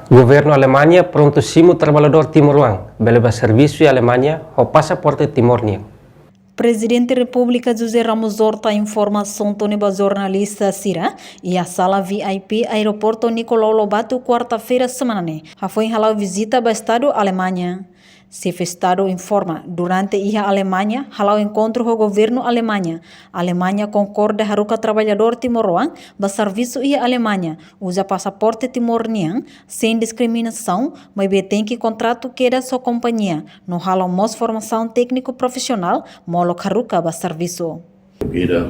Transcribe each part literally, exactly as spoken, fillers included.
Governu Alemaña prontu simu traballadór timoroan bele bá servisu iha Alemaña ho pasaporte Timor nian. Prezidente Repúblika José Ramos Horta informa asuntu ne'e ba jornalista sira iha sala V I P Aeroportu Nicolau Lobato, kuarta-feira semana ne'e, hafoin hala'o vizita ba Estadu Alemaña. Xefe Estadu informa, durante iha Alemaña hala'o enkontru ho governu Alemaña, Alemaña konkorda haruka traballadór timoroan bá servisu iha Alemaña uza pasaporte Timor nian, sein diskriminasaun, maibé tenke kontratu kedas ho kompañia, no halo mós formasaun tékniku profisionál molok haruka bá servisu. Ida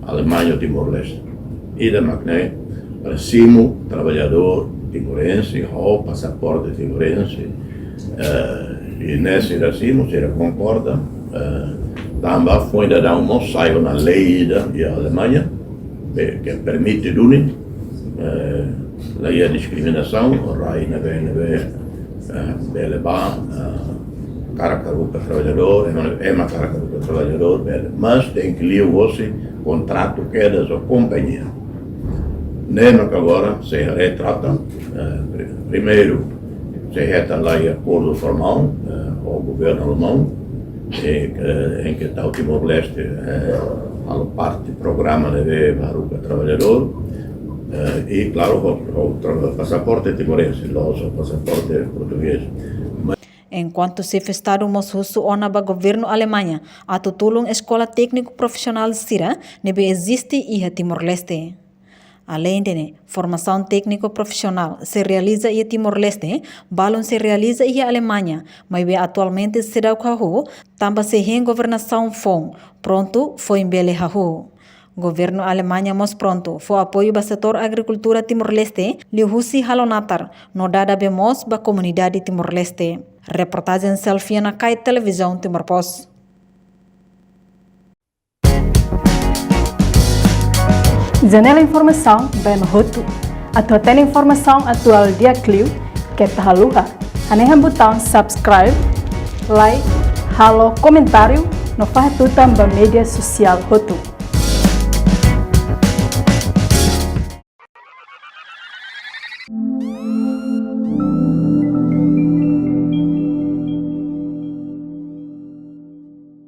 Alemaña Timor-Leste. Ida mak ne'e, para simu traballadór timorense ho pasaporte timorense. Eh, i ne'e sira simu, sira konkorda, eh, tanba foin daudaun mós sai ona lei ida iha Alemaña, be-, ke permite duni, eh, la iha diskriminasaun, rai ne'ebé, ne'ebé, eh, bele bá, eh, hakarak haruka traballadór, ema, ema hakarak haruka traballadór, bele. Mas tenke liuhosi kontratu kedas ho kompañia. Ne'e mak agora sei retrata, eh, pri-, primeiru, sei hetan lai akordu formál, eh, ho governu alemaun, eh, eh, em que tau Timor-Leste, eh, halo parte programa ne'ebé haruka traballadór, eh, i klaru, ho, ho tra-, pasaporte timorense, la'ós ho pasaporte portugés. Enkuantu Xefe Estadu mós husu ona ba governu Alemaña atu tulun eskola tékniku profisionál sira ne'ebé eziste iha Timor-Leste. Aleinde ne'e, formasaun tékniku profisionál sei realiza iha Timor-Leste, balun sei realiza iha Alemaña, maibé atualmente seidauk hahú, tanba sei hein governasaun foun, prontu foin bele hahú. Governu Alemaña mós prontu fó apoiu ba setór agrikultura Timor-Leste, liuhusi halo natar, no dada bee moos ba komunidade Timor-Leste. Reportajen Selfie Nakay, Televizaun Timor Post. Janela informasaun ba ema hotu. Atu hatene informasaun atuál di'ak liu, keta haluha hanehan butaun subscribe, like, halo komentáriu, no fahe tutan ba média sosiál hotu.